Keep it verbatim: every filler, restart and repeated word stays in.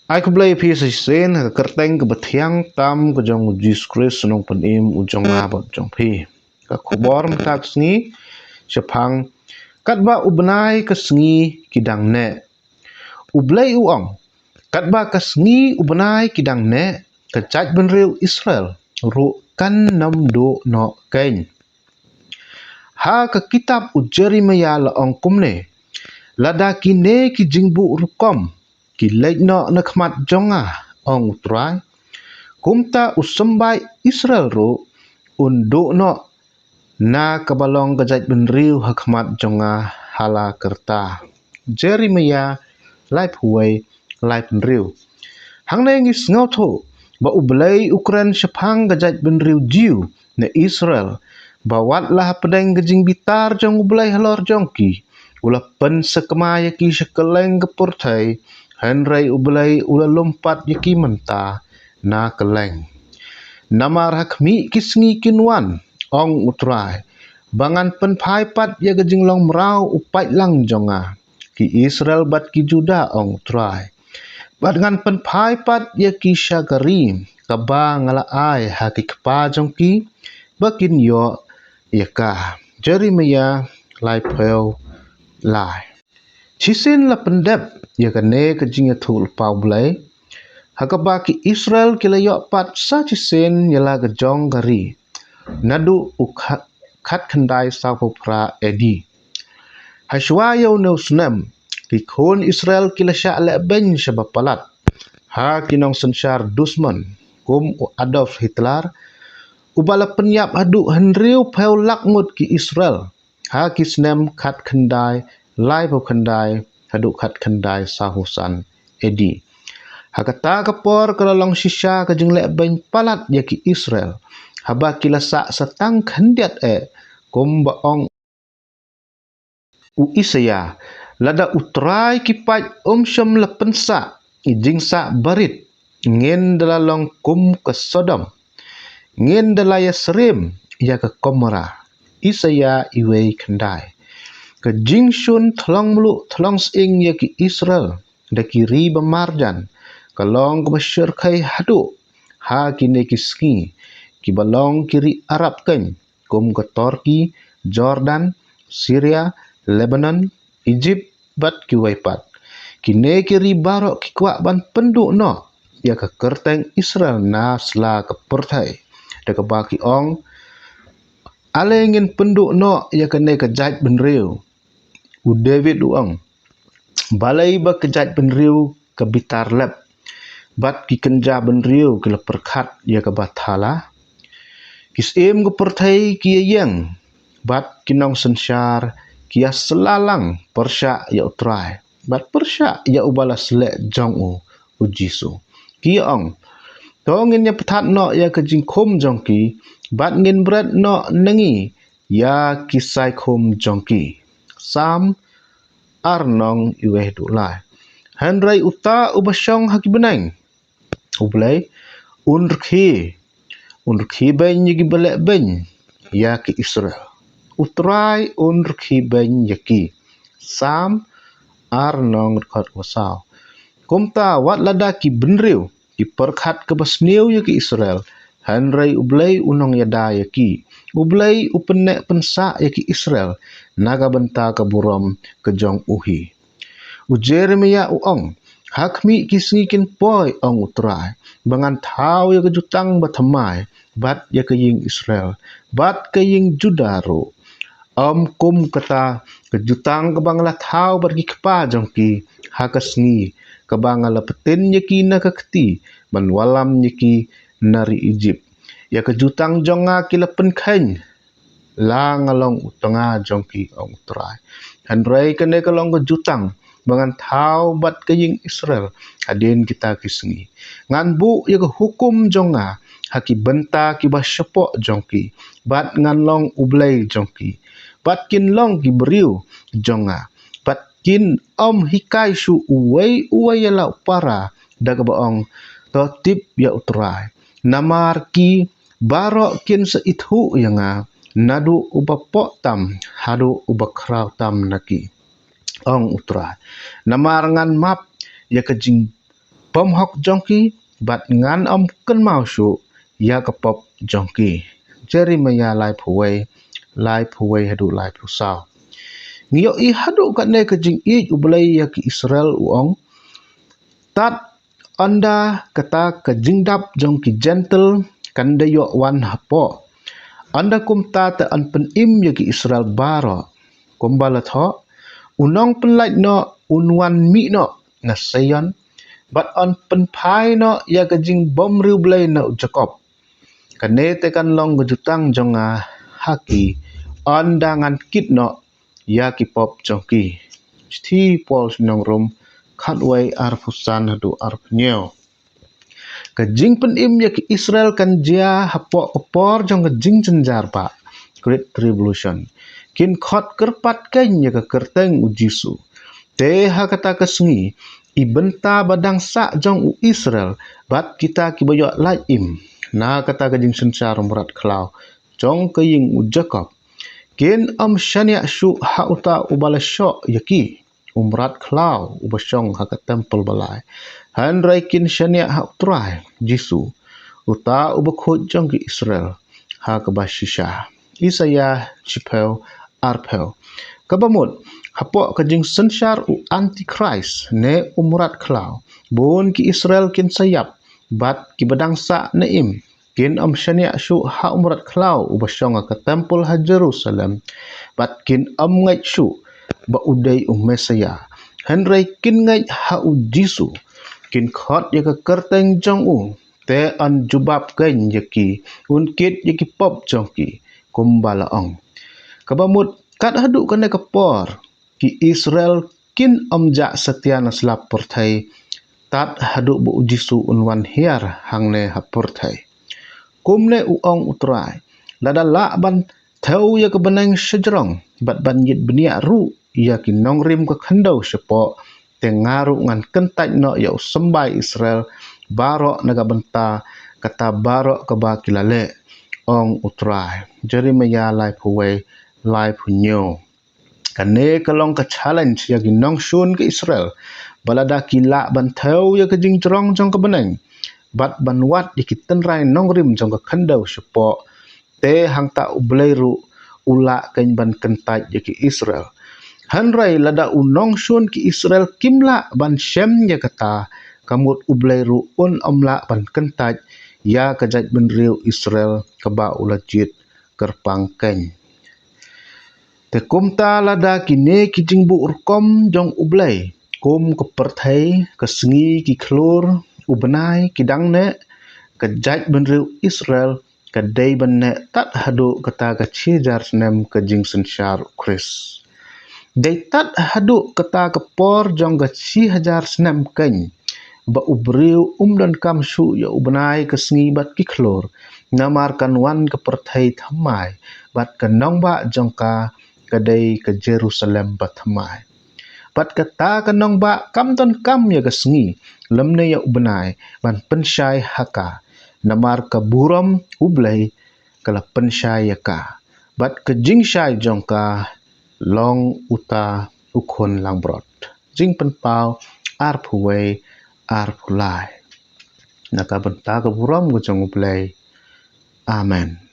Ai khublei phi sa shisien ha ka kyrteng kaba thiang tam ka jong u Jisu Khrist, u nongpynim u jong nga bad jong phi. Ka khubor mynta ka sngi shaphang katba u bnai ka sngi ki dang neh. U Blei u ong, katba ka sngi u bnai ki dang neh, ka jaitbynriew Israel ruh kan nym duh noh kein. Ha ka kitab u Jeremiah la ong kumne, lada kine ki jingbuh rukom ki leit noh na khmat jong nga, ong u Trai, kumta u symbai Israel ruh un duh noh na kaba long ka jaitbynriew ha khmat jong nga ha la karta. Jeremiah laiphew wei, laiphew hynriew. Hangne ngi sngewthuh ba u Blei u kren shaphang ka jaitbynriew Jiw ne Israel, ba wat la hapdeng ka jingbitar jong u Blei halor jong ki, u la pynsakma ïa ki sha kylleng ka pyrthei, hynrei u Blei u la lum pat ïa ki mynta na kylleng. Namar ha khmih ki sngi kin wan, ong u Trai, ba ngan pynphai pat ïa ka jinglong mraw u paidlang jong nga, ki Israel bad ki Judah, ong u Trai. Bad ngan pynphai pat ïa ki sha ka ri kaba nga la ai ha ki kpa jong ki, ba kin ïoh ïa ka. Jeremiah laiphew lai. Shisien la pyndep ïa kane ka jingïathuhlypa u Blei, ha kaba ki Israel ki la ïoh pat sa shisien ïa la ka jong ka ri naduh u kha-, khatkhyndai sawphew phra A D. Hashwa ïa une u snem, ki khun Israel ki la shah lehbeiñ shaba palat ha ki nongsynshar dusmon, kum u Adolf Hitler, uba la pynïap haduh hynriewphew lak ngut ki Israel ha ki snem khatkhyndai laiphew khyndai haduh khatkhyndai sawphew san A D. Ha kata ka por ka la long shisha ka jinglehbeiñ palat ïa ki Israel, haba ki la sah sa tang khyndiat eh, kumba ong u Isaïah, lada u Trai ki paid um shym la pynsah i jingsah barit, ngin da la long kum ka Sodom, ngin da la ïasyriem ïa ka Gomorrah. Isaïah iwei khyndai. Ka jingshun thlong mluh thlong sying ïa ki Israel da ki ri ba marjan ka long kaba shyrkhei haduh ha kine ki sngi, kiba long ki ri Arab kein, kum ka Turkey, Jordan, Syria, Lebanon, Egypt bad kiwei pat. Kine ki ri baroh ki kwah ban pynduh noh ïa ka kyrteng Israel na sla ka pyrthei, da kaba ki ong, ale ngin pynduh noh ïa kane ka jaitbynriew. U David u ong, balei ba ka jaitbynriew ka bitar lep, bad ki kynja bynriew ki la pyrkhat ïa kaba thala? Ki syiem ka pyrthei ki ïeng, bad ki nongsynshar ki ïasylla lang pyrshah ïa u Trai, bad pyrshah ïa uba la sleh jong u, u Jisu. Ki ong, to ngin ïapythat noh ïa ka jingkhum jong ki, bad ngin bret noh na ngi ïa ki saikhum jong ki. Salm ar nong iwei haduh lai. Hynrei uta uba shong ha ki bneng, U Blei un rkhie, un rkhie beiñ ïa kiba lehbeiñ ïa ki Israel. U Trai un rkhie beiñ ïa ki. Salm ar nong dkhot kaba saw. Kumta wat lada ki bynriew ki pyrkhat kaba sniew ïa ki Israel, hynrei U Blei u nongïada ïa ki. U Blei u pynneh pynsah ïa ki Israel na ka bynta ka burom ka jong u hi. U Jeremiah u ong, ha khmih ki sngi kin poi, ong U Trai, ba ngan thaw ïa ka jutang bathymmai bad ïa ka ïing Israel bad ka ïing Judah ruh. Ym kum kata, ka jutang kaba nga la thaw bad ki kpa jong ki ha ka sngi kaba nga la pyntin ïa ki na ka kti ban wallam ïa ki na ri Egypt. Ïa ka jutang jong nga ki la pynkheiñ la nga long u tnga jong ki, ong U Trai. Hynrei kane ka long ka jutang ba ngan thaw bad ka ïing Israel hadien kita ki sngi. Ngan buh ïa ka hukum jong nga ha ki bynta kiba shapoh jong ki, bad ngan long U Blei jong ki, bad kin long ki briew jong nga, bad kin ym hikai shuh uwei uwei ïa la u para da kaba ong, to tip ïa U Trai. Namar ki baroh kin sa ithuh ïa nga, naduh uba poh tam haduh uba khraw tam na ki, ong U Trai. Namar ngan map ïa ka jing pop hok jong ki, bad ngan ym kynmaw shuh ïa ka pop jong ki. Jeremiah laiphew wei, laiphew wei haduh laiphew saw. Ngi ïohi haduh katne ka jingïeit U Blei ïa ki Israel, u ong: Tad ynda kata ka jingdap jong ki Jentil kan da ïoh wan hapoh, ynda kumta te yn pynim ïa ki Israel baroh. Kumba la thoh, u nongpynlait noh un wan mih noh na Sion, bad yn pynphai noh ïa ka jingbymriewblei na u Jakob. Kane te kan long ka jutang jong nga ha ki, ynda ngan kit noh ïa ki pop jong ki. Shithi Paul sha ki nong Rom, khatwei, arphew san haduh arphew hynñiew. Ka jingpynim ïa ki Israel kan jia hapoh ka por jong ka jingjynjar bah, Great Tribulation. Kin khot kyrpad keiñ ïa ka kyrteng U Jisu. Te ha kata ka sngi, i bynta ba dang sah jong u Israel bad kita kiba ïoh lait im na kata ka jingsynshar u mrad khlaw jong ka ïing u Jakob, kin ym shaniah shuh ha uta uba la shoh ïa ki, u mrad khlaw uba shong ha ka templ ba lai. Hynrei kin shaniah ha U Trai Jisu, uta uba khuid jong ki Israel, ha kaba shisha. Isaïah shiphew, arphew. Kaba mut, hapoh ka jingsynshar u Antichrist ne u mrad khlaw, bun ki Israel kin sa ïap, bad kiba dang sah ne im kin ym shaniah shuh ha u mrad khlaw uba shong ha ka templ ha Jerusalem, bad kin ym ngeit shuh ba u dei u Messaïah. Hynrei kin ngeit ha U Jisu, kin khot ïa ka kyrteng jong u, te yn jubab keiñ ïa ki, un kit ïa ki pop jong ki, kumba la ong. Kaba mut, kat haduh kane ka por, ki Israel kin ym jah satia na slap pyrthei, tad haduh ba U Jisu un wan hiar hangne ha pyrthei. Kumne u ong U Trai: Lada lah ban thew ïa ka bneng shajrong, bad ban ïit bniah ruh ïa ki nongrim ka khyndew shapoh, te nga ruh ngan kyntait noh ïa u symbai Israel baroh na ka bynta kata baroh kaba ki la leh, ong U Trai. Jeremiah laiphew wei, laiphew hynñiew. Kane ka long ka challenge ïa ki nongshun ka Israel, ba lada ki lah ban thew ïa ka jingjrong jong ka bneng, bad ban wad ïa ki tynrai nongrim jong ka khyndew shapoh, te hangta U Blei ruh u lah keiñ ban kyntait ïa ki Israel. Hynrei lada u nongshun ki Israel kim lah ban shem ïa kata, ka mut U Blei ruh un ym lah ban kyntait ïa ka jaitbynriew Israel kaba u la jied kyrpang keiñ. Te kumta lada kine ki jingbuh rukom jong U Blei, kum ka pyrthei, ka sngi, ki khlur, u bnai, ki dang neh, ka jaitbynriew Israel ka dei ban neh tad haduh kata ka shi hajar snem ka jingsynshar U Khrist. Dei tad haduh kata ka por jong ka shi hajar snem keiñ, ba u briew um donkam shuh ïa u bnai, ka sngi bad ki khlur, namar kan wan ka pyrthei thymmai, bad ka nongbah jong ka ka dei ka Jerusalem bathymmai. Bad kata ka nongbah kam donkam ïa ka sngi lymne ïa u bnai ban pynshai ha ka, namar ka burom U Blei ka la pynshai ïa ka, bad ka jingshai jong ka long uta u khun langbrot. Jingpynpaw arphew wei, arphew lai. Na ka bynta ka burom ka jong U Blei. Amen.